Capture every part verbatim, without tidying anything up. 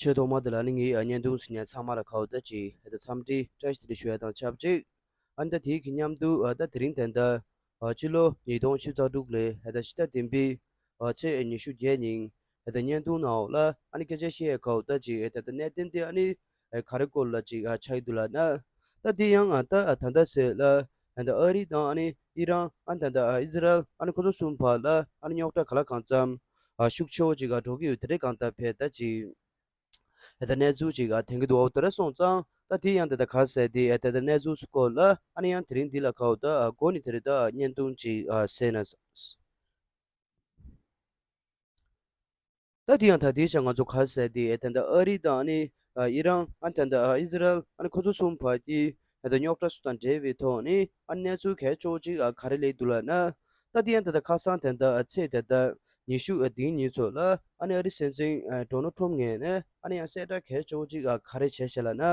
ཆེས་ཐོག་མ་དེ་ལ་ནི་ངའི་ཨ་བརྙན་ཐུང་གཟིགས་མཁན་ཚང་མ་ལ་ཁ་བ་ད་ཅིག་ཧེ་ད་འཚམས་འདྲི་བཀྲ་ཤིས་བདེ་ལེགས་ཞུ་ཡ་དང་ཆབས་ཅིག་ཨ་ནི་ད་དེའི་གི་མཉམ་དུ་ཨ་ད་དེ་རིང་ད་ལྟ་ཨ་ཕྱི་ལོ་ཉིས་སྟོང་བཅུ་རྩ་དྲུག་ལོའི་ཧེ་ད་ཕྱི་ཟླ་བདུན་པའི་ཨ་ཚེས་ཉི་ཤུ་བརྒྱད་ཉིན་ཧེ་ད་བརྙན་ཐུང་ནང་འོག་ལ་ཨ་ནི་སྐད་ཆ་བཤད་ཡ་ཁ་བ་ད་ཅིག་ཧེ་ད་ད་གནད་དོན་དེ་ཨ་ནི་ཨ་ག་རེ་སྐོར་ལ་ཅིག་ཨ་ཆགས་ཀྱི་འདུག་ལབ་ན། ད་དེ་ཡང་ཨ་ད་ད་ལྟ་ཚེ་ལ་ཨ་ད་ཨ་རི་དང་ཨ་ནི་ཨི་རན་ཨ་ད་ད་ཨ་ཨི་ཟི་རལ་ཨ་ནི་ཁོ་ཚོ་གསུམ་བར་ལ་ཨ་ནི་རྙོག་དྲ་ག་ལ་གང་འཚམ་ཨ་ཤུགས་ཆེ་བོ་ཅིག་ཨ་འགྲོ་གི་ཡོད། དེ་འདྲའི་གང་ལྟར་བས་ད་ཅིག་ཨ་ད་གནས་ཚུལ་ཅིག་ཨ་ཐོན་གྱི་འདུག་འོ་དེ་འདྲ་སོང་ཙང་ད་དེ་ཡང་ད་ད་ག་ཟེར་དེ་ཨ་ད་ད་གནས་ཚུལ་སྐོར་ལ་ཨ་ནི་ཡང་དེ་རིང་འདི་ལ་ཁ་བ་ད་ཨ་འགོ་ནས་དེ་རིང་ད་བརྙན་ཐུང་ཅིག་ཨ་གཟིགས་ན། ད་དེ་ཡང་ད་དེའི་ཆ་ང་ཚོ་ག་ཟེར་དེ་ཨ་ད་ད་ཨ་རི་དང་ཨ་ནི་ཨ་ཨི་རན་ཨ་ད་ད་ཨ་ཨི་ཟི་རལ་ཨ་ནི་ཁོ་ཚོ་གསུམ་བར་གྱི་ཨ་ད་རྙོག་དྲ་སུ་དང་འབྲེལ་བའི་ཐོག་ནས་ཨ་གནས་ཚུལ་གལ་ཆེ་བོ་ཅིག་ཨ་ག་རེ་སླེབས་འདུག་ལབ་ན། ད་དེ་ཡང་ད་ད་ཁ་སང་ད་ད་ཨ་ཚེས་ད་ད་ཉི་ཤུ་ཨ་དེའི་ཉིན་ཚོ་ལ་ཨ་ནི་ཨ་རི་སྲིད་འཛིན་ཨ་ཌོ་ནལ་ཊམ་ངོས་ནས་ཨ་ནི་ཡང་གསལ་བསྒྲགས་གལ་ཆེ་བོ་ཅིག་ཨ་ག་རེ་བྱས་ཤག་ལབ་ན།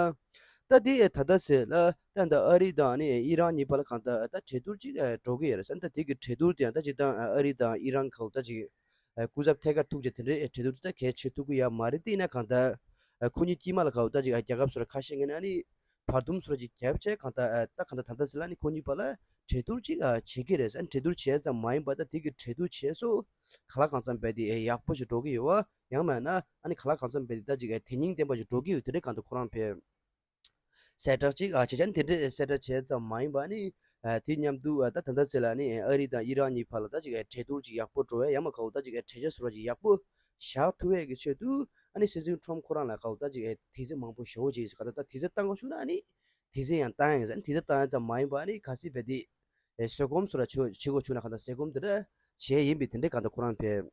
ད་དེ་ད་ལྟ་ཚེ་ལ་ད་ད་ཨ་རི་དང་ཨ་ནི་ཨི་རན་གཉིས་བར་ལ་གང་ལྟར་ད་གྲོས་བསྡུར་ཅིག་ཨ་འགྲོ་གི་ཡོད་རེད་ཟེར། ད་དེ་གི་གྲོས་བསྡུར་དེ་ཡང་ད་ཅིག་ད་ཨ་རི་དང་ཨི་རན་ཁ་ལ་ད་ཅིག་ཨ་སྐུ་ཚབ་ཐད་ཀར་ཐུག་བྱས་དེ་འདྲའི་གྲོས་བསྡུར་ད་གལ་ཆེ་ཐུབ་ཀྱི་ཡོད་མ་རེད། དེ་ཡིན་ན་གང་ལྟར་ཨ་ཁོ་གཉིས་དཀྱིལ་མ་ལ་ཁ་ལ་ད་ཅིག་ཨ་རྒྱལ་ཁབ་སོ་ར་ཁ་ཤས་ངོས་ནས་ཨ་ནི་བར་འདུམ་སོ་ར་ཅིག་བརྒྱབ་བྱས་གང་ལྟར་ཨ་ད་གང་ལྟར་ད་ལྟ་ཚེ་ལ་ཨ་ནི་ཁོ་གཉིས་བར་ལ་གྲོས་བསྡུར་ཅིག་ཨ་བྱེད་ཀྱི་རེད་ཟེར། ཨ་ནི་གྲོས་བསྡུར་བྱས་ཙམ་མ་ཡིན་པར་ད་དེ་གི་གྲོས་བསྡུར་བྱས་སོ་ག་ལ་གང་འཚམ་རྦད་དེ་ཨེ་ཡག་པོ་ཞིག་འགྲོ་གི་ཡོད་བ། ཡང་མིན་ན་ཨ་ནི་ག་ལ་གང་འཚམ་རྦད་དེ་ད་ཅིག་ཨེ་དོན་སྙིང་ལྡན་པ་ཞིག་འགྲོ་གི་ཡོད། དེ་འདྲའི་གང་ལྟར་ཁོ་རང་ཕེབས་གསལ་བསྒྲགས་ཅིག་ཨ་བྱས་ཙང་དེ་འདྲའི་གསལ་བསྒྲགས་བྱས་ཙམ་མ་ཡིན་པ་ནི། ཨ་དེ་མཉམ་དུ་ཨ་ད་ད་ལྟ་ཚེ་ལ་ནི་ཨ་རི་དང་ཨི་རན་གཉིས་བར་ལ་ད་ཅིག་ཨ་གྲོས་བསྡུར་ཅིག་ཡག་པོ་འགྲོ་བས། ཡང་མ་ག་བོ་ད་ཅིག་ཨ་གྲོས་འཆར་བཟོ་འདྲ་ཅིག་ཡག་པོ་བཞག་ཐུབ་ཡས་ཀྱི་ཆེད་དུ་ཨ་ནི་སྲིད་འཛིན་ཊམ་ཁོ་རང་ལ་ག་བོ་ད་ཅིག་ཨ་དུས་ཚོད་མང་པོ་ཞེ་པོ་ཅིག་ག་ད་ད་དུས་ཚོད་བཏང་དགོས་བྱུང་ན་ཨ་ནི་དུས་ཚོད་ཡང་བཏང་ཡིན་ཟེར། ཨ་ནི་དུས་ཚོད་བཏང་ཡིན་ཙམ་མ་ཡིན་པ་ཨ་ནི་གལ་སྲིད་རྦད་དེ་ཨ་བཟོད་སྒོམ་བཟོ་འདྲ་བྱེད་བྱེད་དགོས་བྱུང་ན་ག་ད་བཟོད་སྒོམ་དེ་འདྲ་བྱས་ཡིན་པའི་དེ་འདྲའི་ག་ད་ཁོ་རང་ཕེབས།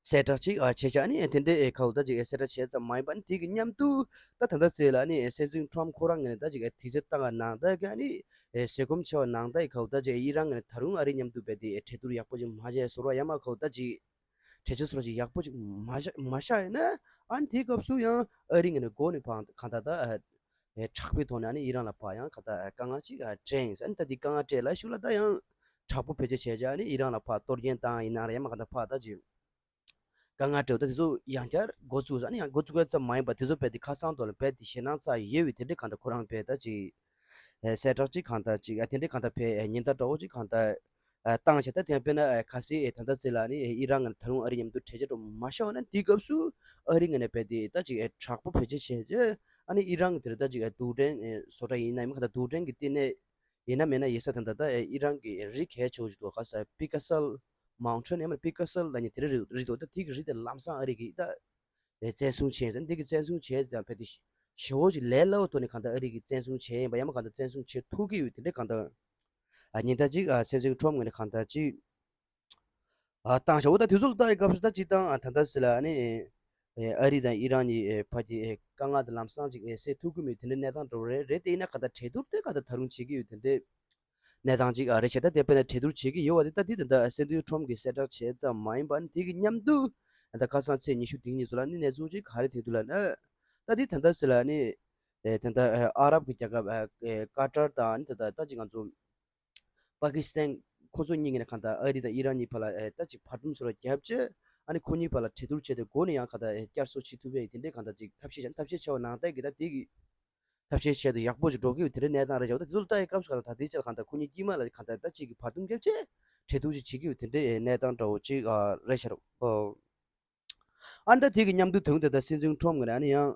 གསལ་བསྒྲགས་ཅིག་ཨ་བྱས་ཀྱང་ཨ་ནི་དེ་འདྲའི་ཨེ་ཁ་ལོ་ད་ཅིག་ཨེ་གསལ་བསྒྲགས་བྱས་ཙམ་མ་ཡིན་པ་ནི་དེ་གི་མཉམ་དུ་ད་ད་ལྟ་ཚེ་ལ་ཨ་ནི་ཨེ་སྲིད་འཛིན་ཊམ་ཁོ་རང་ངོས་ནས་ད་ཅིག་ཨེ་དུས་ཚོད་བཏང་བ་ནང་ལྟར་གྱི་ཨ་ནི་ཨེ་བཟོད་སྒོམ་ཆེ་བ་ནང་ལྟར་ཨེ་ཁ་ལོ་ད་ཅིག་ཨེ་ཨི་རན་ངོས་ནས་ད་རུང་ཨ་རི་མཉམ་དུ་རྦད་དེ་ཨེ་གྲོས་བསྡུར་ཡག་པོ་ཅིག་མ་བྱས་བཟོ་འདྲ་ཡང་མ་ཁ་ལོ་ད་ཅིག་གྲོས་ཆོད་བཟོ་འདྲ་ཅིག་ཡག་པོ་ཅིག་མ་བཞག་མ་བཞག་ཡིན་ན་ཨ་ནི་དེའི་སྐབས་སུ་ཡང་ཨ་རི་ངོས་ནས་འགོ་ནས་ཕར་གང་ལྟར་ད་ཨེ་དྲག་པོའི་ཐོག་ནས་ཨ་ནི་ཨི་རན་ལ་ཕར་ཡང་གང་ལྟར་དཀའ་ངལ་ཅིག་ཨ་སྤྲད་ཡིན་ཟེར། ཨ་ནི་ད་དེ་དཀའ་ངལ་སྤྲད་ལ་ཤུགས་ལ་ད་ཡང་དྲག་པོ་བེད་སྤྱོད་བྱས་བྱས་ཨ་ནི་ཨི་རན་ལ་ཕར་གཏོར་སྐྱོན་བཏང་ཡིན་ན་རེད། ཡང་མ་གང་ལྟར་ཕར་ད་ཅིག་དཀའ་ངལ་སྤྲད་ད་དེ་ཚོ་ཡང་བསྐྱར་འགོ་བཙུགས་ཟེར། ཨ་ནི་ཡང་འགོ་བཙུགས་པ་ཙམ་མ་ཡིན་པར་དེ་ཚོ་རྦད་དེ་ཁ་སང་དུ་ལ་རྦད་དེ་ཞེད་སྣང་ཚ་ཡོད་པའི་དེ་འདྲའི་གང་ལྟར་ཁོ་རང་རྦད་ད་ཅིག་ཨེ་གསལ་བསྒྲགས་ཅིག་གང་ལྟར་ཅིག་ཨ་དེ་འདྲའི་གང་ལྟར་ཕར་ཨེ་ཉེན་བརྡ་འདྲ་བོ་ཅིག་གང་ལྟར་ཨེ་བཏང་བྱས། ད་དེ་ཡང་དཔེར་ན་ཨེ་གལ་སྲིད་ཨེ་ད་ལྟ་ཚེ་ལ་ཨ་ནི་ཨེ་ཨི་རན་ངོས་ནས་ད་རུང་ཨ་རི་མཉམ་དུ་གྲོས་ཆོད་འདྲ་བོ་མ་བཞག་ན་དེའི་སྐབས་སུ་ཨ་རི་ངོས་ནས་རྦད་དེ་ད་ཅིག་ཨེ་དྲག་པོ་བེད་སྤྱོད་བྱས་བྱས་ཨ་ནི་ཨི་རན་གྱི་དེ་རེད་ད་ཅིག་ཨེ་རྡུལ་ཕྲན་ཨེ་བཟོ་འདྲ་ཡིན་ན་ཡང་མ་གང་ལྟར་རྡུལ་ཕྲན་གྱི་སྟེང་ནས་ཡིན་ན་མིན་ན་ཡིན་ས་ད་ལྟ་ད་ཨེ་ཨི་རན་གྱི་རི་གལ་ཆེ་བོ་ཞིག་འདུག་ག་ས་པི་ཀ་སལ་མའུན་ཊེན་ཡང་མིན་པི་ཀ་སལ་ལབ་མཁན་དེ་རིང་རི་རི་འདུག་ད་དེ་གི་རི་དེ་ལམ་སང་ཨ་རི་གིས་ད་ཨེ་བཙན་བཟུང་བྱས་ཟེར། འདི་གི་བཙན་བཟུང་བྱས་ཙང་རྦད་དེ་ཞེ་པོ་ཅིག་ལས་སླ་བོའི་ཐོག་ནས་གང་ལྟར་ཨ་རི་གིས་བཙན་བཟུང་བྱས་ཡིན་པ་ཡང་མ་གང་ལྟར་བཙན་བཟུང་བྱེད་ཐུབ་ཀྱི་ཡོད་དེ་འདྲའི་གང་ལྟར་ཨ་ཉེན་བརྡ་ཅིག་ཨ་སྲིད་འཛིན་ཊམ་ངོས་ནས་གང་ལྟར་ཅིག་ཨ་བཏང་བཞག་འོ་ད་དེ་ཚོ་ལ་ལྟ་ཡི་སྐབས་སུ་ད་སྤྱིར་བཏང་ཨ་ད་ལྟ་ཟེར་ལ་ཨ་ནི་ཨེ་ཨ་རི་དང་ཨི་རན་གཉིས་ཨེ་བར་གྱི་ཨེ་དཀའ་ངལ་དེ་ལམ་སང་ཅིག་ཨེ་སེལ་ཐུབ་ཀྱི་མེད་དེ་འདྲའི་གནས་སྟངས་འདྲ་བོ་རེད། རེད་དེ་ཡིན་ན་གང་ལྟར་གྲོས་བསྡུར་དེ་གང་ལྟར་ད་རུང་བྱེད་ཀྱི་ཡོད་དེ་འདྲའི་གནས་སྟངས་ཅིག་ཨ་རེད་ཤག་ད་དེ་དཔེར་ན་གྲོས་བསྡུར་བྱེད་ཀྱི་ཡོད་པ་དེ་ད་དེ་ད་ལྟ་སྲིད་འཛིན་ཊམ་གྱིས་གསལ་བསྒྲགས་བྱས་ཙམ་མ་ཡིན་པར་དེ་གི་མཉམ་དུ་ད་ཁ་སང་ཚེས་ཉི་ཤུ་དེ་ཉིན་ཚོ་ལ་ནི་གནས་ཚུལ་ཅིག་ག་རེ་ཐོན་འདུག་ལབ་ན། ད་དེ་ད་ལྟ་ཟེར་ལ་ནི་ཨེ་ད་ལྟ་ཨ་རབ་ཀྱི་རྒྱལ་ཁབ་ཨེ་ཀ་ཏར་དང་ནི་ད་ལྟ་ད་ཅིག་ང་ཚོ་པ་ཀི་སི་ཐན་ཁོ་ཚོ་གཉིས་ཀྱི་ནས་གང་ལྟར་ཨ་རི་དང་ཨི་རན་གཉིས་བར་ལ་ཨེ་ད་ཅིག་བར་འདུམ་བཟོ་འདྲ་བརྒྱབ་བྱས་ཨ་ནི་ཁོ་གཉིས་བར་ལ་གྲོས་བསྡུར་བྱས་ཏེ་སྒོ་ནས་ཡང་གང་ལྟར་ཨེ་བསྐྱར་གསོ་བྱེད་ཐུབ་པའི་དེ་འདྲའི་གང་ལྟར་ཅིག་ཐབས་ཤེས་བྱས་ཐབས་ཤེས་ཆེ་བ་ནང་ལྟར་གྱི་ད་དེ་གི་ཐབས་ཤེས་བྱས་ཏེ་ཡག་པོ་ཞིག་འགྲོ་གི་ཡོད་དེ་འདྲའི་གནས་སྟངས་རེད་ཤག་འོ་ད་དེ་ཚོ་ལྟ་ཡི་སྐབས་སུ་གང་ལྟར་ད་ལྟའི་ཆར་གང་ལྟར་ཁོ་གཉིས་དཀྱིལ་མ་ལ་གང་ལྟར་ད་ཅིག་གི་བར་འདུམ་བརྒྱབ་བྱས་གྲོས་བསྡུར་ཞིག་བྱེད་ཀྱི་ཡོད་དེ་འདྲའི་གནས་སྟངས་འདྲ་བོ་ཅིག་རེད་ཤག་རོ། ཨ་ནི་ད་དེ་གི་མཉམ་དུ་ད་དུང་ད་ལྟ་སྲིད་འཛིན་ཊམ་ངོས་ནས་ཨ་ནི་ཡང་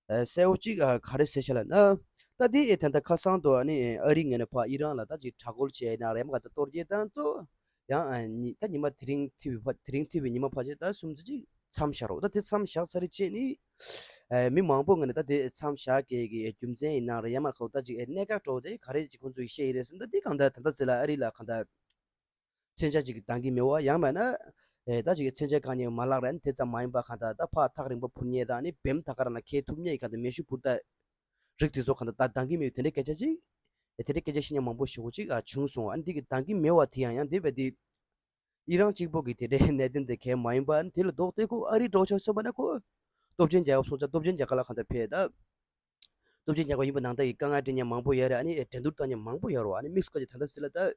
ཨ་གསལ་བོ་གཅིག་ཨ་ག་རེ་ཟེར་ཤག་ལབ་ན། ད་དེ་ཨེ་ད་ལྟ་ཁ་སང་དུ་ཨ་ནི་ཨ་རི་ངོས་ནས་ཕར་ཨི་རན་ལ་ད་ཅིག་དྲག་རྒོལ་བྱས་ན་རེད་མ་ག་ད་གཏོར་རྒྱག་བཏང་ཐོག་ཡང་ཨ་ནི་ད་ཉི་མ་དེ་རིང་ཐིབས་པའི་ཕ་དེ་རིང་ཐིབས་པའི་ཉི་མ་ཕལ་ཆེར་ད་སུམ་ཅུ་ཅིག་མཚམས་བཞག་རོགས། ད་དེ་མཚམས་བཞག་ཚར་རེད་བྱས་ནི་ཨ་མི་མང་པོ་ངོས་ནས་ད་དེ་མཚམས་བཞག་གི་གི་རྒྱུ་མཚན་ཡིན་ན་རེད་ཡང་མ་ག་ད་ཅིག་ཨེ་གནད་འགག་འདྲ་བོ་དེ་ག་རེ་ཅིག་ཁོང་ཚོས་བཤད་ཡི་རེད་ཟེར་ན། ད་དེ་གང་ལྟར་ད་ལྟ་ཚེ་ལ་ཨ་རི་ལ་གང་ལྟར་མཚོན་ཆ་ཅིག་འདང་གི་མེད་པ་ཡང་མིན་ན། ཨེ་ད་ཅིག་མཚོན་ཆ་གང་ཉིད་མ་བརླག་རན་དེ་ཙམ་མ་ཡིན་པ་གང་ལྟར་ད་ཕར་ཐག་རིང་པོ་འཕུར་མཁན་དང་ནི་བེམ་ད་ག་རང་ལ་འཁེལ་ཐུབ་མཁན་གང་ལྟར་མེ་ཤུགས་འཕུར་མདའ་རིགས་དེ་ཚོ་གང་ལྟར་ད་འདང་གི་མེད་དེ་འདྲའི་སྐད་ཆ་ཅིག་ཨེ་དེ་འདྲའི་སྐད་ཆ་བཤད་མཁན་མང་པོ་ཞེ་པོ་ཅིག་ཨ་བྱུང་སོང་། ཨ་ནི་འདི་གི་འདང་གི་མེད་པ་དེ་ཡང་ཡང་དེ་བས་དེ་ཨི་རན་གཅིག་པོ་གི་དེ་འདྲའི་གནད་དོན་དེ་གལ་མ་ཡིན་པ། ཨ་ནི་དེ་ལ་ལྡོག་སྟེ་ཁོ་ཨ་རི་འགྲོ་ཆོག་སོང་པ་ན་ཁོ་སྟོབས་ཆེན་རྒྱལ་ཁབ་སོང་ཙང་སྟོབས་ཆེན་རྒྱལ་ཁབ་ལ་གང་ལྟར་ཕེབས་ད། སྟོབས་ཆེན་རྒྱལ་ཁབ་ཡིན་པ་ནང་ལྟར་གྱི་དཀའ་ངལ་འཕྲད་མཁན་མང་པོ་ཡོད་རེད། ཨ་ནི་འགྲན་བསྡུར་བཏང་མཁན་མང་པོ་ཡོད་རེད། ཨ་ནི་དམིགས་སུ་བཀར་གྱི་ད་ལྟ་སྲིད་ལ་ད་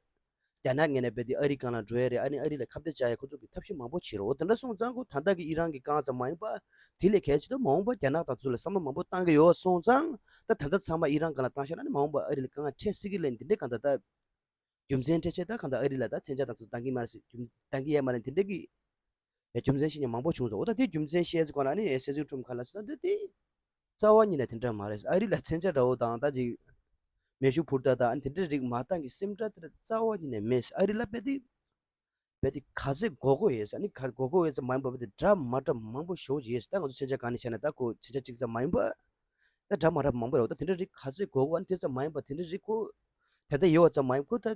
རྒྱ་ནག་ངོས་ནས་རྦད་དེ་ཨ་རི་སྒང་ལ་འགྲོ་ཡ་རེད། ཨ་ནི་ཨ་རི་ལ་ཁ་གཏད་བཅག་ཡ་ཁོ་ཚོ་གི་ཐབས་ཤེས་མང་པོ་བྱེད་རོགས། དེ་འདྲ་སོང་ཙང་ཁོ་ད་ལྟ་གི་ཨི་རན་གྱི་དཀའ་ངལ་ཙམ་མ་ཡིན་པ་དེ་ལས་གལ་ཆེ་ད་མ་འོངས་པ་རྒྱ་ནག་དང་ཚུར་ལ་བསམ་བློ་མང་པོ་བཏང་གི་ཡོད་སོང་ཙང་ད་ད་ལྟ་ཚང་མ་ཨི་རན་སྒང་ལ་བཏང་ཤག་ན་ནི་མ་འོངས་པ་ཨ་རི་ལ་དཀའ་ངལ་འཕྲད་སྲིད་ཀྱི་ལན་དེ་འདྲའི་གང་ད་ད་རྒྱུ་མཚན་འཕྲད་ཆེད་ད་གང་ད་ཨ་རི་ལ་ད་མཚོན་ཆ་དང་ཚུར་བཏང་གི་མ་རེད་ཟེར་རྒྱུ་བཏང་གི་ཡོད་མ་རེད་དེ་འདྲའི་གི་རྒྱུ་མཚན་ཤེས་མཁན་མང་པོ་བྱུང་སོང་། འོ་ད་དེ་རྒྱུ་མཚན་ཤེས་ཚེ་གོ་ན་ནི་སྲིད་ཚོགས་ཁྲོམ་ཁ་ལ་ས་ད་དེ་རྩ་བ་ཉིད་ནས་དེ་འདྲ་མ་རེད། ཨ་རི་ལ་མཚོན་ཆ་འདྲ་བོ་དང་ད་ཅིག་མེ་ཤུགས་འཕུར་མདའ་དང་ཨ་ནི་དེ་འདྲའི་རིགས་མ་བཏང་གི་སེམས་ཁྲལ་དེ་རྩ་བ་ཉིད་ནས་མེད། ཨ་རི་ལ་རྦད་དེ་རྦད་དེ་ག་ཚོད་དགོས་མཁོ་ཡོད་ས་ནི་ག་དགོས་མཁོ་ཡོད་ཙམ་མ་ཡིན་པ་རྦད་དེ་འདྲ་མ་འདྲ་མང་པོ་ཞེ་པོ་ཅིག་ཡོད་ས། ད་ང་ཚོ་མཚོན་ཆ་གང་ནས་བྱས་ན་ད་ཁོ་མཚོན་ཆ་གཅིག་ཙམ་མ་ཡིན་པ་ད་འདྲ་མ་འདྲ་མང་པོ་ཡོད་རེད། འོ་དེ་འདྲའི་རིགས་ག་ཚོད་དགོས་མཁོ་ཨ་ནི་དེ་ཙམ་མ་ཡིན་པ་དེ་འདྲའི་རིགས་ཁོ་དེ་ལྟ་ཡོད་པ་ཙམ་མ་ཡིན་ཁོ་ད།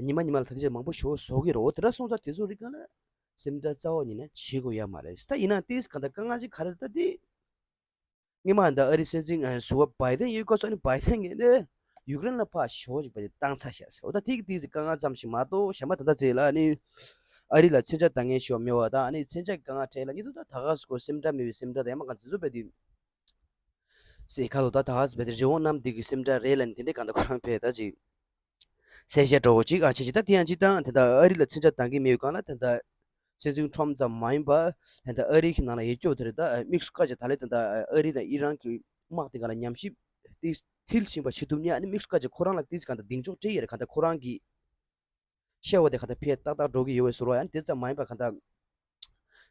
ཉི་མ་ཉི་མ་ལ་ད་ལྟ་ཅིག་མང་པོ་ཞེ་པོ་བཟོ་གི་རེད། འོ་དེ་འདྲ་སོང་ཙང་དེ་ཚོ་རིགས་གང་ལ་སེམས་ཁྲལ་རྩ་བ་ཉིད་ནས་བྱེད་དགོས་ཡ་མ་རེད། ད་ཡིན་ན་ཏིས་ག་ད་དཀའ་ངལ་ཅིག་ག་རེ་རེད་ད་དེ། སྔོན་མ་ད་ཨ་རི་སྲིད་འཛིན་ཟུར་པ་བྷའི་ཏན་ཡོད་སྐབས་སུ་ཨ་ནི་བྷའི་ཏན་ངོས་ནས་ཡུཀ་རེན་ལ་ཕར་ཞེ་པོ་ཅིག་བྷའི་ཏན་བཏང་ཚར་ཤག་ཟེར། འོ་ད་དེ་གི་ཏིས་དཀའ་ངལ་ཙམ་ཞིག་མ་གཏོགས་གཞན་པ་ད་ལྟ་ཚེ་ལ་ཨ་ནི་ཨ་རི་ལ་མཚོན་ཆ་བཏང་མཁན་ཞེ་པོ་མེད་པ་དང་ཨ་ནི་མཚོན་ཆ་གི་དཀའ་ངལ་འཕྲད་ལ་ཉིད་དུ་ད་ད་ག་སུ་ཁོ་སེམས་ཁྲལ་མེད་པའི་སེམས་ཁྲལ་དང་ཡང་མ་གང་དེ་ཚོ་བྷའི་ཏན། སེ་ཁ་ལོ་ད་ད་ཧ་སི་བེ་དེ་རི་བོང་རྣམས་འདི་གི་སེམས་ཁྲལ་རེད་ལ་ནི་དེ་འདྲའི་གང་ལྟར་ཁོ་རང་ཕེ་ད་ཅིག་གསལ་བཤད་འདྲ་བོ་ཅིག་ཨ་ཆེ་ཆེ་ད་དེ་ཡང་ཅིག་དང་དེ་ད་ཨ་རི་ལ་མཚོན་ཆ་བཏང་གི་མེད་ཡོད་གང་ལ་དེ་ད་སྲིད་འཛིན་ཁྲོམ་ཙམ་མ་ཡིན་པ་དེ་ད་ཨ་རི་གི་ནང་ལ་ཡོད་སྐྱོ་དེ་རེད། ད་དམིགས་སུ་བཀར་ཅིག་ད་ལས་དེ་ད་ཨ་རི་དང་ཨི་རན་གི་དམག་དེ་ག་ལ་ཉམས་ཞིབ་དེ་མཐིལ་ཕྱིན་པ་བྱེད་ཐུབ་ཉེ་ཨ་ནི་དམིགས་སུ་བཀར་ཅིག་ཁོ་རང་ལ་དེ་གང་ད་གདེང་འཇོག་སྤྲད་ཡོད་རེད། གང་ད་ཁོ་རང་གི་ཤེས་པ་དེ་ག་ད་ཕེ་ཏག་ཏག་འགྲོ་གི་ཡོད་པའི་བཟོ་འདྲ་ཡང་དེ་ཙམ་མ་ཡིན་པ་ག་ད།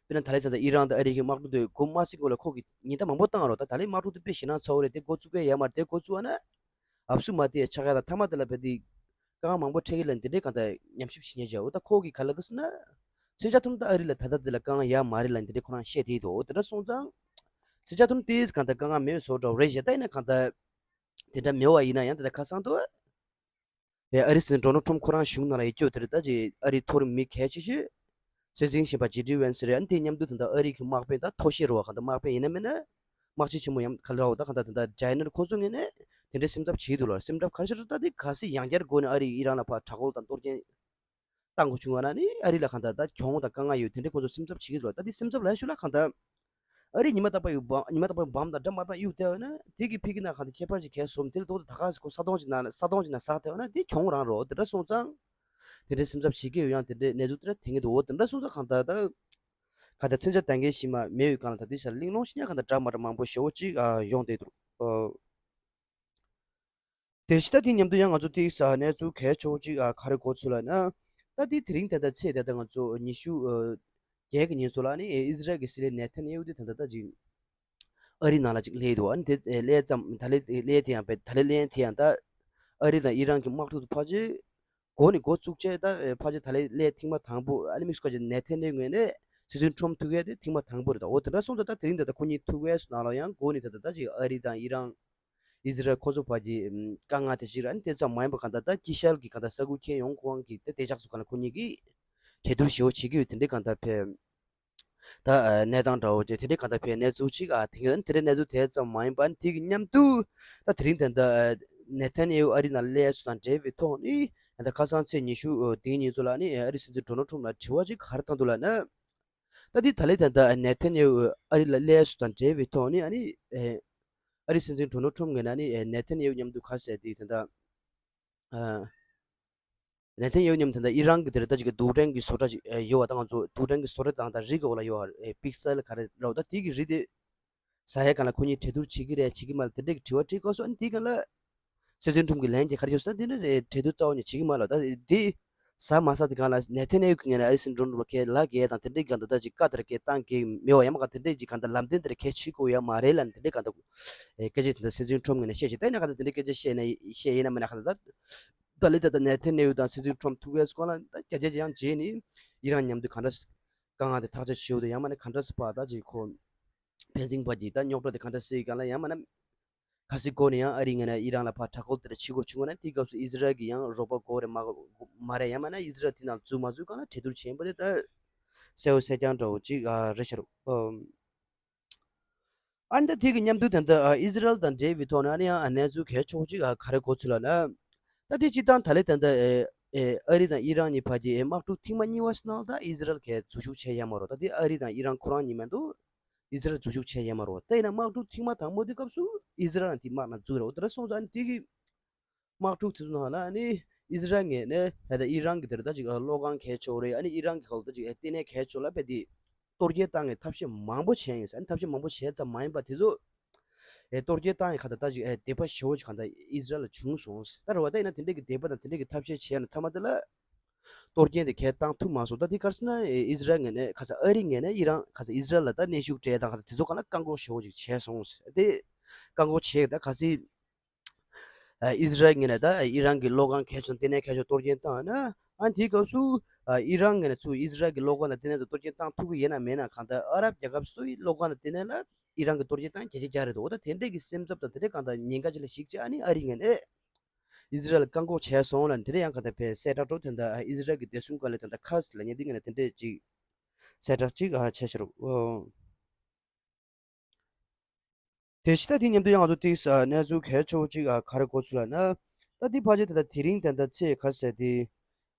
དཔེར་ན་ད་ལན་ད་ལྟ་ཨི་རན་དང་ཨ་རི་གི་དམག་འཁྲུག་དེ་འགོ་མ་ཟིན་གོང་ལ་ཁོ་གི་ཉེན་བརྡ་མང་པོ་བཏང་རོགས། ད་ད་ལན་དམག་འཁྲུག་དེ་དཔེ་ཞེད་སྣང་ཚ་བོ་རེད། དེ་འགོ་བཙུགས་ཡ་ཡ་མ་རེད། དེ་འགོ་བཙུགས་པ་ན་ཨབ་སུ་མ་དེ་ཆག་ཡ་དང་མཐའ་མ་དེ་ལ་བས་དེ་དཀའ་ངལ་མང་པོ་འཕྲད་ཀྱི་ལ་འདི་འདྲའི་གང་ལྟར་ཉམས་ཞིབ་བྱེད་ཉེན་བྱའོ། ད་ཁོ་གི་ག་ལ་འདུག་ཟེར་ན་མཚོན་ཆ་ཐུམ་ད་ཨ་རི་ལ་ད་ལྟ་དེ་ལ་དཀའ་ངལ་ཡ་མ་རེད་ལ་འདི་འདྲའི་ཁོ་རང་བཤད་དེ་འདུག་དེ་འདྲ་སོང་ཙང་མཚོན་ཆ་ཐུམ་དེ་གང་ལྟར་དཀའ་ངལ་མེད་པའི་བཟོ་འདྲ་རེད་ཞེ་ད་ཡིན་ན་གང་ལྟར་དེ་འདྲ་མེད་པ་ཡིན་ན་ཡང་དེ་ལྟར་ཁ་སང་དུ། ཨ་རིའི་སྲིད་འཛིན་ཌོ་ནལ་ཊམ་ཁོ་རང་གཞུང་ནང་ལ་ཡོད་སྐྱོ་དེར་ད་ཅི་ཨ་རིའི་མཐོ་རིམ་མི་གལ་ཆེ་ཤོས་སྲིད་འཛིན་གཞོན་པ་ཇེ་ཌི་ཝན་སི་རེད། ཨ་ནི་དེ་མཉམ་དུ་ད་ལྟ་ཨ་རི་གི་དམག་དཔོན་ད་མཐོ་ཤོས་རེད་བ། གང་ལྟར་དམག་དཔོན་ཡིན་ན་མིན་ན་དམག་སྤྱི་ཆེན་མོ་ཡང་ག་ལ་ར་བ་ད་གང་ལྟར་ད་ལྟ་ཇའི་ནར་ཁོ་ཚོ་ངོས་ནས་དེ་འདྲའི་སེམས་འཚབ་བྱེད་འདུག་ལ། སེམས་འཚབ་ག་རེ་བྱེད་རེད་ད་དེ་གལ་སྲིད་ཡང་བསྐྱར་སྒོ་ནས་ཨ་རིས་ཨི་རན་ལ་ཕར་དྲག་རྒོལ་དང་གཏོར་སྐྱོན་བཏང་དགོས་བྱུང་བ་ན་ནི་ཨ་རི་ལ་གང་ལྟར་ད་གྱོང་དང་དཀའ་ངལ་ཡོད་དེ་འདྲའི་ཁོ་ཚོ་སེམས་འཚབ་བྱེད་ཀྱི་འདུག་ད་དེ་སེམས་འཚབ་ལ་ཞུ་ལ་གང་ལྟར། ཨ་རི་ཉི་མ་རྟག་པར་ཡོད་པ་ཉི་མ་རྟག་པར་འབམ་དང་འདྲ་མ་འདྲ་གཡུག་བསྡད་ཡོད་ན་དེ་གི་ཕི་གི་ན་གང་དེ་ཁྱད་པར་ཅིག་གས་སོམ་དེ་ལ་ལྟོགས་དེ་ད་ག་སི་ཁོ་ས་དོང་ཅིག་ན་ས་དོང་ཅིག་ན་ཟག་བསྡད་ཡོད་ན་དེ་གྱོང་རང་རོ། དེ་འདྲ་སོང་ཙང་དེ་འདྲའི་སེམས་འཚབ་བྱེད་ཀྱི་ཡོད་ཡང་དེ་འདྲའི་གནས་ཚུལ་དེ་འདྲ་དེ་ངེས་འདུག་འོ་དེ་འདྲ་སོང་ཙང་གང་ལྟར་ད་ག་ད་མཚོན་ཆ་ལྡན་མཁན་ཞིག་མ་མེད་ཡོད་གང་ལ་ད་དེ་ཤར་གླེང་སློང་ཞིག་ཉག་གང་ལྟར་འདྲ་མ་འདྲ་མང་པོ་ཞེ་པོ་ཅིག་ཡོང་བསྡད་འདུག་དེ་ཕྱི་ད་དེ་མཉམ་དུ་ཡང་ང་ཚོ་དེ་ས་གནས་ཚུལ་གལ་ཆེ་བོ་ཅིག་ཨ་ག་རེ་གོ་ཚུལ་ལ་ན། ད་དེ་དེ་རིང་ད་ལྟ་ཚེས་ད་ལྟ་ང་ཚོ་ཉི་ཤུ་ཨ་བརྒྱད་ཀྱི་ཉིན་ཚོ་ལ་ནི་ཨི་ཟི་རལ་གྱི་སྲིད་བློན་ནེ་ཐན་ཡ་ཧུ་དེ་ད་ལྟ་ད་ཅིག་ཨ་རི་ནང་ལ་ཅིག་སླེབས་འདུག་ཨ་ནི་དེ་སླེབས་ཙམ་ད་ལེ་སླེབས་དེ་ཡང་བས་ད་ལེ་སླེབས་དེ་ཡང་ད་ཨ་རི་དང་ཨི་རན་གྱི་དམག་འཁྲུག་ཏུ་ཕལ་ཆེར་འགོ་ནས་འགོ་བཙུགས་བྱས་ད་ཕལ་ཆེར་ད་ལེ་སླེབས་ཐེངས་མ་དང་པོ་ཨ་ནི་དམིགས་སུ་བཀར་བྱས་ནེ་ཐན་ཡ་ཧུ་ངོས་ནས་སྲིད་འཛིན་ཁྲོམ་ཐུག་ཡས་དེ་ཐེངས་མ་དང་པོ་རེད། ད་འོ་དེ་འདྲ་སོང་ཙང་ད་དེ་རིང་ད་ལྟ་ཁོ་གཉིས་ཐུག་ཡས་སུ་ནང་ལ་ཡང་འགོ་ནས་ད་ལྟ་ད་ཅིག་ཨ་རི་དང་ཨི་རན་ཨི་ཟི་རལ་ཁོ་ཚོ་བར་གྱི་དཀའ་ངལ་དེ་ཞིག་ར་ནི་དེ་ཙམ་མ་ཡིན་པ་གང་ལྟར་ད་དཀྱིལ་ཤར་གྱི་གང་ལྟར་ས་ཁུལ་ཁྱེར་ཡོང་ཁོང་གི་དེ་དེ་ཕྱོགས་སུ་གང་ལ་ཁོ་གཉིས་ཀྱིས་གྲོས་བསྡུར་ཞེ་པོ་བྱེད་ཀྱི་ཡོད་དེ་འདྲའི་གང་ལྟར་ཕེབས། ད་གནས་སྟངས་འདྲ་བོ་དེ་དེ་འདྲའི་གང་ལྟར་ཕེབས་གནས་ཚུལ་ཅིག་ཨ་དེ་ག་དེ་འདྲའི་གནས་ཚུལ་དེ་ཙམ་མ་ཡིན་པ་དེ་གི་མཉམ་དུ་ད་དེ་རིང་དེ་འདྲ་ནེ་ཐན་ཡ་ཧུ་ཨ་རི་ནང་སླེབས་སུ་དང་འབྲེལ་བའི་ཐོག་ནས་ད་ཁ་སང་ཚེས་ཉི་ཤུ་དེའི་ཉིན་ཚོ་ལ་ནི་ཨ་རི་སྲིད་འཛིན་ཌོ་ནལ་ཁྲོམ་ལ་དྲི་བ་ཅིག་ག་རེ་བཏང་འདུག་ལབ་ན། ད་དེ་ད་ལེ་ད་ལྟ་ནེ་ཐན་ཡ་ཧུ་ཨ་རི་ལ་སླེབས་སུ་དང་འབྲེལ་བའི་ཐོག་ནས་ཨ་ནི་ཨ་རི་སྲིད་འཛིན་ཌོ་ནལ་ཁྲོམ་ངོས་ནས་ནི་ནེ་ཐན་ཡ་ཧུ་མཉམ་དུ་ཁ་གསལ་དེ་ད་ལྟ་ནེ་ཐན་ཡ་ཧུ་མཉམ་དུ་ད་ལྟ་ཨི་རན་གྱི་དེར་ད་ཅིག་གི་རྡུལ་ཕྲན་གྱི་བཟོ་གྲྭ་ཅིག་ཡོད་པ་ད་ང་ཚོ་རྡུལ་ཕྲན་གྱི་བཟོ་གྲྭ་དང་ད་རི་གི་འོག་ལ་ཡོད་པ་པིག་སེལ་ག་རེ་རོ་ད་དེ་གི་རི་དེ། ཟ་ཡ་གང་ལ་ཁོ་གཉིས་གྲོས་བསྡུར་བྱེད་ཀྱི་རེད་བྱེད་ཀྱི་མ་རེད་དེ་འདྲས་ཀྱི་དྲི་བ་དྲིས་སྐབས་སུ་ཨ་ནི་དེའི་སྒང་ལ། སྲིད་འཛིན་ཁྲོམ་གྱི་ལན་དེ་ག་རེ་ཞུ་ཟེར་ན་དེ་འདྲ་རེད་གྲོས་བསྡུར་རྩ་བ་ནས་བྱེད་ཀྱི་མ་རེད་ལ་ད་དེ། ཟ་མ་ཟ་དེ་སྒང་ལ་ནེ་ཐན་ཡ་ཧུ་གི་ངོས་ནས་ཨ་རི་སྲིད་འཛིན་ཁྲོམ་ལ་གལ་ལ་གལ་དང་དེ་འདྲས་གང་ལྟར་ད་ཅིག་བཀའ་དེར་གལ་བཏང་གལ་མེད་པ་ཡང་མ་གང་དེ་འདྲས་ཀྱི་གང་ལྟར་ལམ་སྟོན་དེར་གལ་བྱེད་དགོས་ཡ་མ་རེད་ལ་ནི་དེ་འདྲས་གང་ལྟར། སྐད་ཆ་དེ་འདྲ་སྲིད་འཛིན་ཁྲོམ་ངོས་ནས་བཤད་ཅིག་ད་ཡིན་ན་གང་ལྟར་དེ་འདྲས་སྐད་ཆ་བཤད་ན་བཤད་ཡིན་ན་མིན་ན་གང་ལྟར་ད། ད་ལི་ད་ད་ནེ་ཐན་ཡ་ཧུ་དང་སྲིད་འཛིན་ཁྲོམ་ཐུག་པའི་སྐོར་ལ་ད་རྒྱ་རྒྱ་ཡང་རྗེས་ནས་ཨི་རན་མཉམ་དུ་གང་འདྲ་དཀའ་ངལ་དེ་ཐག་གཅོད་བྱེད་འོ་དེ་ཡང་མིན་ན་གང་འདྲ་སི་པ་ད་ཅིག་ཁོ། ཕན་ཚུན་བར་གྱི་ད་རྙོག་དྲ་དེ་གང་འདྲ་སེལ་གང་ལ་ཡང་མིན་ན། གལ་སྲིད་སྒོ་ནས་ཡང་ཨ་རིའི་ངོས་ནས་ཨི་རན་ལ་ཕར་དྲག་རྒོལ་དེ་འདྲ་བྱེད་དགོས་བྱུང་བ་ན་དེའི་སྐབས་སུ་ཨི་ཟི་རལ་གྱི་ཡང་རོགས་པ་དགོས་རེད་མ་མ་རེད་ཡང་མིན་ན་ཨི་ཟི་རལ་དེ་ནང་འཛུལ་མ་འཛུལ་གང་ལ་གྲོས་བསྡུར་བྱེད་པ་དེ་ད་གསལ་པོ་གསལ་རྐྱང་འདྲ་བོ་ཅིག་ཨ་རེད་ཤག་རོ། ཨ་ནི་ད་དེ་གི་མཉམ་དུ་ད་ལྟ་ཨི་ཟི་རལ་དང་འབྲེལ་བའི་ཐོག་ནས་ཨ་ནི་ཡང་གནས་ཚུལ་གལ་ཆེ་བོ་ཅིག་ག་རེ་གོ་ཚུལ་ལབ་ན། ད་དེ་སྤྱིར་བཏང་ད་ལེ་ད་ལྟ་ཨ་རི་དང་ཨི་རན་གཉིས་བར་གྱི་དམག་འཁྲུག་ཐེངས་མ་གཉིས་པ་ཟེར་ན་ད་ཨི་ཟི་རལ་གྱིས་འཛུལ་ཞུགས་བྱས་ཡོད་མ་རེད། ད་དེ་ཨ་རི་དང་ཨི་རན་ཁོ་རང་གཉིས་མ་གཏོགས་ཨི་ཟི་རལ་འཛུལ་ཞུགས་བྱས་ཡོད་མ་རེད། ད་ཡིན་ན་དམག་འཁྲུག་ཐེངས་མ་དང་པོ་དེ་སྐབས་སུ་ཨི་ཟི་རལ་དེ་དམག་ནང་འཛུལ་རེད། འོ་དེ་འདྲ་སོང་ཙང་ཨ་ནི་དེ་གི་དམག་འཁྲུག་དེ་ཚོ་ནང་ལ་ཨ་ནི་ ཨི་ཟི་རལ་ངོས་ནས་ད་ལྟ་ཨི་རན་གྱི་དེར་ད་ཅིག་གློག་ཁང་གས་ཆོག་རེད། ཨ་ནི་ཨི་རན་གྱི་ཁ་ལ་ད་ཅིག་ལྟེ་གནས་གས་ཆོག་ལ་བས་དེ་གཏོར་སྐྱོན་བཏང་ངས་ཐབས་ཤེས་མང་པོ་བྱས་ཡིན་ཟེར། ཨ་ནི་ཐབས་ཤེས་མང་པོ་བྱས་ཙམ་མ་ཡིན་པ་དེ་ཚོ་ཨེ་གཏོར་སྐྱོན་བཏང་ཡིན་ག་ད་ད་ཅིག་ཨེ་དད་པ་ཞེ་པོ་ཅིག་ག་ད་ཨི་ཟི་རལ་ལ་བྱུང་སོང་ཟེར། ད་རེད་བ། ད་ཡིན་ན་དེ་འདྲས་ཀྱི་དད་པ་དང་དེ་འདྲས་ཀྱི་ཐབས་ཤེས་བྱས་ན་མཐའ་མ་དེ་ལ་གཏོར་སྐྱོན་དེ་གས་བཏང་ཐུབ་མ་སོང་། ད་དེ་ག་རེ་ཟེར་ན་ཨེ་ཨི་ཟི་རལ་ངོས་ནས་ག་ས་ཨ་རི་ངོས་ནས་ཨི་རན་ག་ས་ཨི་ཟི་རལ་ལ་ད་གནོན་ཤུགས་སྤྲད་དང་ག་ས་དེ་ཚོ་ག་ལ་བཀག་འགོག་ཞེ་པོ་ཅིག་བྱས་སོང་ཟེར། དེ་བཀག་འགོག་བྱས་ད་ག་སི་ཨ་ཨི་ཟི་རལ་ངོས་ནས་ད་ཨི་རན་གྱི་གློག་ཁང་གལ་ཆེན་ལྟེ་གནས་གལ་ཆེན་གཏོར་སྐྱོན་བཏང་ན། ཨ་དེའི་སྐབས་སུ་ཨ་ཨི་རན་ངོས་ནས་ཚུར་ཨི་ཟི་རལ་གྱི་གློག་ཁང་དང་ལྟེ་གནས་ཚོ་གཏོར་སྐྱོན་བཏང་ཐུབ་ཀྱི་ཡོད་ན་མེད་ན་གང་ལྟར་ཨ་རབ་རྒྱལ་ཁབ་ཚོའི་གློག་ཁང་དང་ལྟེ་གནས་ལ་ཨི་རན་གྱི་གཏོར་སྐྱོན་བཏང་གལ་ཆེ་རྒྱག་རེད་འདུག་འོ་ད་དེ་འདྲས་ཀྱི་སེམས་འཚབ་དང་དེ་འདྲས་གང་ལྟར་ཉེན་ཁ་ཅིག་ལ་གཞིགས་བྱས་ཨ་ནི་ཨ་རི་ངོས་ནས་ཨི་ཟི་རལ་བཀག་འགོག་བྱས་སོང་ལ་དེ་འདྲས་ཡང་གང་ལྟར་བས་གསལ་བསྒྲགས་འགྲོ་དོན་དག་ཨི་ཟི་རལ་གྱི་བདེ་སྲུང་བཀའ་བློན་དང་ད་ཁ་སི་ལ་ཉེ་དུས་ངོས་ནས་དེ་འདྲས་ཅིག་གསལ་བསྒྲགས་ཅིག་ཨ་བྱས་ཤག་རོགས། དེ་ཕྱི་ད་དེ་མཉམ་དུ་ཡང་ང་ཚོ་ཏིག་ས་གནས་ཚུལ་གལ་ཆེ་བོ་གཅིག་ག་རེ་གོ་ཚུལ་ལ་ན། ད་དེ་ཕལ་ཆེར་ད་ལྟ་དེ་རིང་ད་ལྟ་ཚེས་ག་རེ་ཟེར་དེ།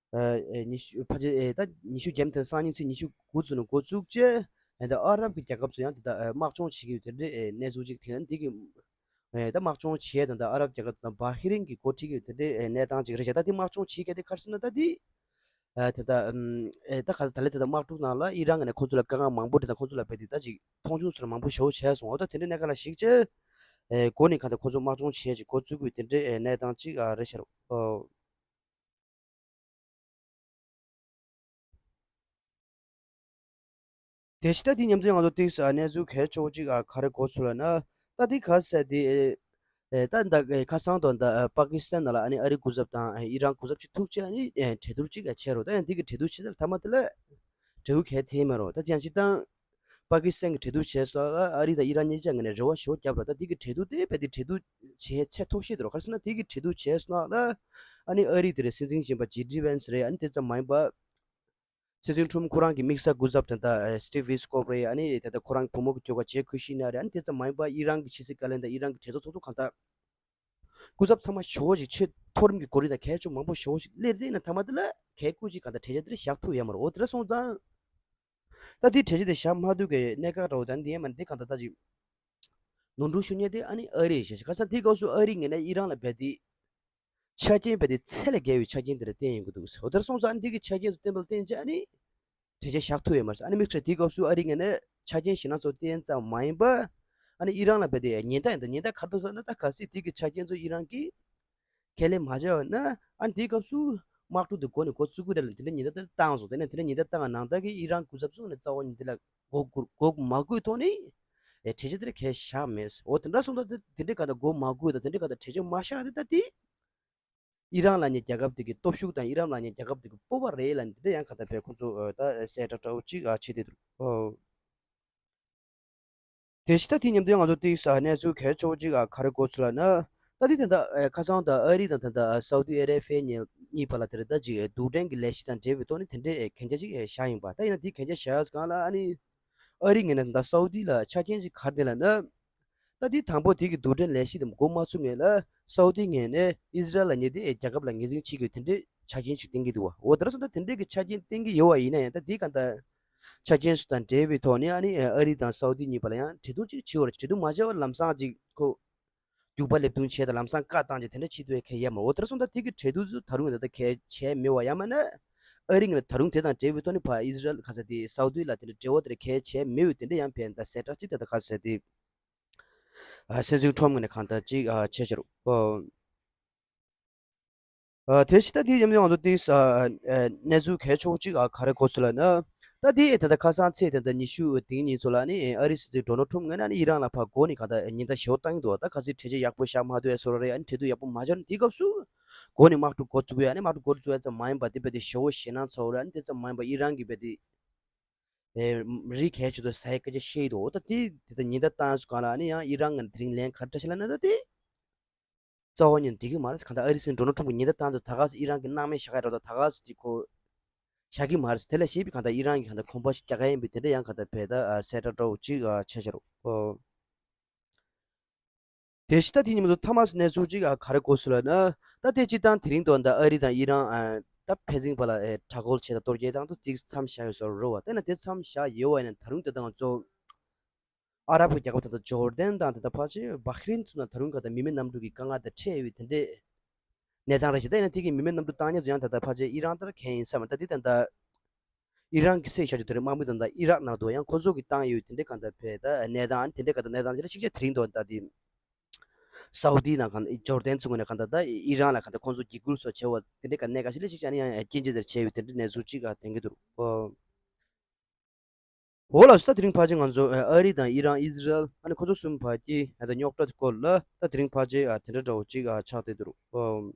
ཉི་ཤུ་ཕལ་ཆེར་ད་ཉི་ཤུ་བརྒྱད་ཐེངས་སང་ཉིན་ཚེས་ཉི་ཤུ་དགུ་ཚུན་འགོ་བཙུགས་རྗེས་ད་ཨ་རབ་ཀྱི་རྒྱལ་ཁབ་ཚོ་ཡང་དེ་ད་དམག་སྦྱོང་བྱེད་ཀྱི་ཡོད་དེ་འདྲའི་གནས་ཚུལ་གཅིག་དེ་ཡང་འདི་གི་ད་དམག་སྦྱོང་བྱས་དང་ད་ཨ་རབ་རྒྱལ་ཁབ་དང་བྷ་ཧི་རིན་གྱི་འགོ་ཁྲིད་ཀྱི་ཡོད་དེ་འདྲའི་གནས་སྟངས་གཅིག་རེད་ཤག་ད་དེ་དམག་སྦྱོང་བྱེད་མཁན་དེ་ག་རེ་ཟེར་ན་ད་དེ། ཨ་དེ་ད་ཨམ་ཨེ་ད་ག་ད་ལེ་དེ་ད་དམག་འཁྲུག་ནང་ལ་ཨི་རན་གྱི་ནས་ཁོང་ཚོ་ལ་དཀའ་ངལ་མང་པོ་འདྲ་དང་ཁོང་ཚོ་ལ་བས་དེ་ད་ཅིག་མཐོང་ཆུང་ཟེར་མང་པོ་ཞེ་པོ་བྱས་སོང་། འོ་ད་དེ་འདྲའི་གནས་སྐབས་ལ་གཞིགས་བྱས་ཨེ་འགོ་ནས་ག་ད་ཁོང་ཚོ་དམག་སྦྱོང་བྱས་ཅིག་འགོ་བཙུགས་དགོས་དེ་འདྲའི་ཨེ་གནས་སྟངས་ཅིག་ཨ་རེད་ཤག་རོགས། ཨོ། དེ་ཕྱི་ད་དེ་མཉམ་དུ་ང་ཚོ་ཏིག་ས་གནས་ཚུལ་གལ་ཆེ་བོ་གཅིག་ཨ་ག་རེ་གོ་ཚུལ་ལ་ན། ད་དེ་ག་ཟེར་དེ་ཨེ་ད་ད་ཨེ་ཁ་སང་དང་ད་ཨ་པ་ཀི་སི་ཐན་ནང་ལ་ཨ་ནི་ཨ་རི་སྐུ་ཚབ་དང་ཨེ་ཨི་རན་སྐུ་ཚབ་ཅིག་ཐུག་བྱས་ཨ་ནི་ཨེ་གྲོས་བསྡུར་གཅིག་ཨ་བྱས་རོགས། ད་ཡང་དེ་གི་གྲོས་བསྡུར་བྱས་ད་མཐའ་མ་དེ་ལ་འབྲས་བུ་གལ་ཐེབས་མེད་རོགས། ད་ཅི་ཡང་སྤྱིར་བཏང་པ་ཀི་སི་ཐན་གྱི་གྲོས་བསྡུར་བྱས་སོང་ལ་ཨ་རི་དང་ཨི་རན་གཉིས་ཆ་ངོས་ནས་རེ་བ་ཞེ་པོ་བརྒྱབ་རོགས། ད་དེ་གི་གྲོས་བསྡུར་དེ་བས་དེ་གྲོས་བསྡུར་བྱས་ཚད་ཐོག་ཤེས་དེ་རོགས། ག་རེ་ཟེར་ན་དེ་གི་གྲོས་བསྡུར་བྱས་སོང་ལ་ཨ་ནི་ཨ་རི་དེ་རེད་སྲིད་འཛིན་གཞོན་པ་ཇེ་ཌི་ཝེན་སི་རེད། ཨ་ནི་དེ་ཙམ་མ་ཡིན་པ། སྲིད་འཛིན་ཁྲོམ་ཁོ་རང་གི་དམིགས་བསལ་སྐུ་ཚབ་དེ་ད་སི་ཊིབ་ཝི་སི་ཀོབ་རེད། ཨ་ནི་དེ་ད་ཁོ་རང་གི་བུ་མོ་གི་ཁྱོ་ག་ཇེ་ཁུ་ཤི་ནེ་རེད། ཨ་ནི་དེ་ཙམ་མ་ཡིན་པ་ཨི་རན་གྱི་ཕྱི་སྲིད་བཀའ་བློན་དང་ཨི་རན་གྱི་གྲོས་ཚོགས་ཚོགས་གཙོ་གང་ལྟར་སྐུ་ཚབ་ཚང་མ་ཞེ་པོ་ཅིག་ཆེས་མཐོ་རིམ་གྱི་གོ་རིམ་དང་གལ་ཆེ་མང་པོ་ཞེ་པོ་ཅིག་སླེབས་དེ་ཡིན་ན་མཐའ་མ་དེ་ལ་གལ་ཁུ་ཅིག་གང་ལྟར་གྲོས་ཆོད་དེ་ལ་བཞག་ཐུབ་ཡོད་མ་རེད། འོ་དེ་འདྲ་སོང་ཙང་ད་དེ་གྲོས་ཆོད་དེ་བཞག་མ་ཐུབ་གི་གནད་འགག་འདྲ་བོ་ད་འདི་ཡིན་མ་འདི་གང་ལྟར་ད་ཅིག་ནོར་འཁྲུལ་ཤོར་མཁན་དེ་ཨ་ནི་ཨ་རི་ཞེས་ཁ་སང་དེའི་སྐབས་སུ་ཨ་རི་ངོས་ནས་ཨི་རན་ལ་བས་དེ། ཆ་རྐྱེན་བས་དེ་ཚད་ལས་བརྒལ་བའི་ཆ་རྐྱེན་དེ་འདྲ་བསྟན་ཡོང་གི་འདུག་ཟེར། འོ་དེར་སོང་ཙང་ཨ་ནི་འདི་གི་ཆ་རྐྱེན་ཚོ་བསྟན་པ་ལ་བརྟེན་བྱས་ཨ་ནི་གྲོས་ཆོད་བཞག་ཐུབ་ཡོད་མ་རེད། ཨ་ནི་དམིགས་བསལ་དེའི་སྐབས་སུ་ཨ་རི་ངོས་ནས་ཆ་རྐྱེན་ཞེད་སྣང་ཚོ་བསྟན་ཙམ་མ་ཡིན་པ། ཨ་ནི་ཨི་རན་ལ་བས་དེ་ཉེན་བརྡ་ཡིན་ད་ཉེན་བརྡ་ག་རེ་ཐོབ་ཟེར་ན་ད་གལ་སྲིད་དེ་གི་ཆ་རྐྱེན་ཚོ་ཨི་རན་གྱིས་ཁས་ལེན་མ་བྱས་པ་ན་ཨ་ནི་དེའི་སྐབས་སུ་དམག་འཁྲུག་དེ་འགོ་ནས་འགོ་བཙུགས་ཀྱི་རེད་ལ་དེ་འདྲ་ཉེན་བརྡ་དེ་བཏང་སོང་། དེ་ནས་དེ་འདྲ་ཉེན་བརྡ་བཏང་བ་ནང་ལྟར་གྱི་ཨི་རན་སྐུ་ཚབ་ཚོ་ནས་རྩ་བ་ཉིད་དེ་ལ་མགོ་སྒུར་མགོ་མ་སྒུར་ཐོག་ནས་ཨེ་གྲོས་ཆོད་དེ་འདྲ་གས་བཞག་མེད། འོ་དེ་འདྲ་སོང་ད་དེ་འདྲ་ག་ད་མགོ་མ་སྒུར་དང་དེ་འདྲ་ག་ད་གྲོས་ཆོད་མ་བཞག་དེ་ད་དེ། ཨི་རན་ལབ་མཁན་རྒྱལ་ཁབ་དེ་གི་སྟོབས་ཤུགས་དང་ཨི་རན་ལབ་མཁན་རྒྱལ་ཁབ་དེ་གི་སྤོབས་པ་རེད་ལབ་ནས་དེ་འདྲ་ཡང་ག་ད་བས་ཁོང་ཚོ་ད་གསལ་བསྒྲགས་འདྲ་བོ་གཅིག་བྱེད་དེ་འདུག་ཨོ། དེ་ཕྱི་ད་དེ་མཉམ་དུ་ང་ཚོ་ཏིག་ས་གནས་ཚུལ་གལ་ཆེ་བོ་གཅིག་ག་རེ་གོ་ཚུལ་ལ་ན། ད་དེ་དེ་འདྲ་ཁ་སང་ད་ཨ་རི་དང་དེ་འདྲ་སའུ་ཏི་ཨ་རེ་བྷི་ཡ་གཉིས་པ་ལ་དེ་རེད་ད་ཅིག་རྡུལ་ཕྲན་གྱི་ལས་གཞི་དང་འབྲེལ་བའི་ཐོག་ནས་དེ་འདྲའི་གན་རྒྱ་ཅིག་བཞག་ཡིན་པ། ད་ཡིན་ན་དེ་གན་རྒྱ་བཞག་ཡ་སྒང་ལ་ཨ་ནི། ཨ་རི་ངོས་ནས་ད་སའུ་ཏི་ལ་ཆ་རྐྱེན་ཅིག་ག་རེ་བསྟན་ལབ་ན། ད་དེ་དང་པོ་དེ་གི་རྡུལ་ཕྲན་ལས་གཞི་དེ་འགོ་མ་ཚུགས་སྔོན་ལ་སའུ་ཏི་ངོས་ནས་ཨི་ཟི་རལ་ལ་ཉེ་དེ་རྒྱལ་ཁབ་ལ་ངོས་འཛིན་བྱེད་དགོས་དེ་འདྲའི་ཆ་རྐྱེན་ཞིག་བསྟན་གྱི་འདུག་བ། འོ་དེ་འདྲ་སོང་ད་དེ་འདྲའི་གི་ཆ་རྐྱེན་བསྟན་གྱི་ཡོད་བ་ཡིན་ན་ཡང་ད་དེ་ག་ད་ཆ་རྐྱེན་སུ་དང་འབྲེལ་བའི་ཐོག་ནས་ཨ་ནི་ཨ་རི་དང་སའུ་ཏི་གཉིས་བར་ལ་ཡང་གྲོས་བསྡུར་ཅིག་བྱེད་དགོས་རེད། གྲོས་བསྡུར་མ་བྱས་པར་ལམ་སང་ཅིག་ཁོ་རྒྱུག་པ་ལེབ་རྡུང་བྱས་དང་ལམ་སང་བཀའ་བཏང་རྗེས་དེ་འདྲ་བྱེད་དུ་ཡ་གལ་ཡོད་མ་རེད། འོ་དེ་འདྲ་སོང་ད་དེ་གི་གྲོས་བསྡུར་ཚོ་ད་རུང་ཡང་ད་ལྟ་གལ་བྱས་མེད་བ། ཡང་མིན་ན་ཨ་རི་ངོས་ནས་ད་རུང་དེ་དང་འབྲེལ་བའི་ཐོག་ནས་ཕར་ཨི་ཟི་རལ་ག་ས་དེ་སའུ་ཏི་ལ་དེ་འདྲ་འབྲེལ་བ་དེ་འདྲ་གལ་བྱས་མེད་པའི་དེ་འདྲ་ཡང་ཕན་ད་གསལ་བསྒྲགས་ཅིག་ད་ལྟ་ག་ས་དེ་ཨ་སྲིད་འཛིན་ཁྲོམ་ངོས་ནས་གང་ལྟར་ཅིག་ཨ་བྱས་བྱས་རོགས། ཨོ། ཨ་དེ་ཕྱི་ད་དེ་ཡམ་ཡོང་དུ་དེ་ས་ཨ་གནས་ཚུལ་གལ་ཆེ་བོ་ཅིག་ཨ་ག་རེ་གོ་ཚུལ་ལ་ན། ད་དེ་ད་ལྟ་ཁ་སང་ཚེས་དེ་ད་ཉི་ཤུ་དེ་ཉིན་ཚོ་ལ་ནི་ཨ་རི་སྲིད་འཛིན་ཌོ་ནལ་ཁྲོམ་ངོས་ནས་ནི་ཨི་རན་ལ་ཕར་འགོ་ནས་གང་ལྟར་ཉེན་བརྡ་ཞེ་པོ་བཏང་གི་འདུག་ད་ག་ཚོད་གྲོས་ཆོད་ཡག་པོ་བཞག་མ་ཐུབ་ཡ་བཟོ་འདྲ་རེད། ཨ་ནི་གྲོས་བསྡུར་ཡག་པོ་མ་བྱུང་ན་དེའི་སྐབས་སུ་འགོ་ནས་དམག་འཁྲུག་འགོ་བཙུགས་ཡ། ཨ་ནི་དམག་འཁྲུག་འགོ་བཙུགས་ཡ་ཙམ་མ་ཡིན་པ་དེ་བས་དེ་ཞེ་པོ་ཞེད་སྣང་ཚ་བོ་རེད། ཨ་ནི་དེ་ཙམ་མ་ཡིན་པ་ཨི་རན་གྱི་བས་དེ་ཨེ་རིགས་གལ་ཆེ་དུ་ཟ་ཡ་སྐད་ཆ་བཤད་ཡི་འདུག་འོ་ད་དེ་དེ་ད་ཉེན་བརྡ་བཏང་སུ་གང་ལ་ཨ་ནི་ཡང་ཨི་རན་ངང་དེ་རིང་ལན་ག་རེ་བྱས་ལབ་ན་ད་དེ་རྩ་བ་ཉིད་འགྲིག་གི་མ་རེད། གང་ལྟར་ཨ་རི་སྲིད་འཛིན་ཌོ་ནལ་ཁྲོམ་གྱི་ཉེན་བརྡ་བཏང་དུས་ད་ག་སེ་ཨི་རན་གྱི་སྣང་མེད་བཞག་ཡ་འདྲ་ད་ག་སེ་ཅིག་ཁོ་བཞག་གི་མ་རེད། དེ་ལ་ཞེས་པའི་གང་ལྟར་ཨི་རན་གྱི་གང་ལྟར་གོམ་པ་ཞིག་རྒྱག་ག་ཡིན་པའི་དེ་འདྲ་ཡང་གང་ལྟར་བས་ད་གསལ་བསྒྲགས་འདྲ་བོ་ཅིག་བྱས་བྱས་རོགས། དེ་ཕྱི་ད་དེ་ཉིན་མོ་ཚོ་ཐ་མ་སི་གནས་ཚུལ་གཅིག་ཨ་ག་རེ་གོ་སོང་ལབ་ན། ད་དེ་སྤྱིར་བཏང་དེ་རིང་དུ་ད་ཨ་རི་དང་ཨི་རན་ཨ་ད་ཕན་ཚུན་བར་ལ་ཨེ་དྲག་རྒོལ་བྱས་དང་གཏོར་རྒོལ་བཏང་དུས་ཅིག་མཚམས་བཞག་ཡོད་བཟོ་འདྲ་བ། དེ་ན་དེ་མཚམས་བཞག་ཡོད་བ་ཡིན་ན་ད་རུང་དེ་དང་ང་ཚོ་ཨ་རབ་ཀྱི་རྒྱལ་ཁབ་ད་ལྟ་ཇོར་ཌན་དང་དེ་ད་ཕལ་ཆེར་བྷ་ཧི་རིན་ཚོ་ན་ད་རུང་ག་ད་མི་མེད་གནམ་གྲུ་གི་དཀའ་ངལ་དང་འཕྲད་ཡོད་པའི་དེ་འདྲས་ གནས་སྟངས་རེད་ཤག་ད་ཡིན་ན་དེ་གི་མི་མེད་གནམ་གྲུ་བཏང་མཁན་ཚོ་ཡང་ད་ལྟ་ཕལ་ཆེར་ཨི་རན་ལྟར་གང་ཡིན་ས་མ་རེད། ད་དེ་ད་ལྟ་ཨི་རན་གྱི་སྲིད་བྱ་རྒྱུ་དེ་རིང་དམག་མི་དང་ད་ཨི་རག་ནང་དུ་ཡང་ཁོ་ཚོ་གི་བཏང་ཡོད་དེ་འདྲའི་གང་ལྟར་བས་ད་གནས་སྟངས་དེ་འདྲའི་གང་ལྟར་གནས་སྟངས་ཅིག་ལ་ཤིག་ཆ་དེ་རིང་དུ་ད་དེ་སའུ་ཏི་ནང་གང་ཇོར་ཌན་ཚོ་ནས་གང་ལྟར་ད་ཨི་རན་ལ་གང་ལྟར་ཁོ་ཚོ་འཇིགས་སྐུལ་སོགས་བྱས་པ་དེ་འདྲའི་གང་གནད་འགག་ཞིག་ལ་ཤིག་ཆ་ནི་ཡང་རྐྱེན་གཅིག་དེར་བྱས་ཡོད་དེ་འདྲའི་གནས་ཚུལ་ཅིག་ག་ཐོན་གྱི་འདུག་ཨོ། འོ་ལགས་སོ། ད་དེ་རིང་ཕལ་ཆེར་ང་ཚོ་ཨ་རི་དང་ཨི་རན་ཨི་ཟི་རལ་ཨ་ནི་ཁོ་ཚོ་གསུམ་བར་གྱི་ཨ་ད་རྙོག་དྲ་སྐོར་ལ་ད་དེ་རིང་ཕལ་ཆེར་ཨ་དེ་འདྲ་འདྲ་བོ་ཅིག་ཨ་ཆགས་བསྡད་འདུག་ཨོ།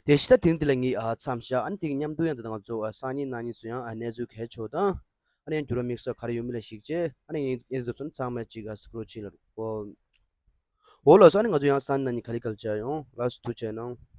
དེ་ཕྱི་ད་དེ་རིང་འདི་ལ་ངས་ཨ་མཚམས་བཞག་ཨ་ནི་དེ་གི་མཉམ་དུ་ཡང་ད་ང་ཚོ་ཨ་སང་ཉིན་གནངས་ཉིན་ཚོ་ཡང་ཨ་གནས་ཚུལ་གལ་ཆེ་བ་དང་ཨ་ནི་ཡང་འགྱུར་བ་དམིགས་བསལ་ག་རེ་ཡོད་མེད་ལ་གཞིགས་བྱས་ཨ་ནི་ངས་ཨེ་འདི་ཚོ་ཚང་མ་ཅིག་ཨ་སྐུ་རོགས་བྱེད་ལ་རུ། ཨོ། འོ་ལགས་སོ། ཨ་ནི་ང་ཚོ་ཡང་སང་ཉིན་གནངས་ཉིན་ག་ལེ་ག་ལེ་བྱ་ཡོང་། ལགས་སོ། ཐུགས་རྗེ་གནང་།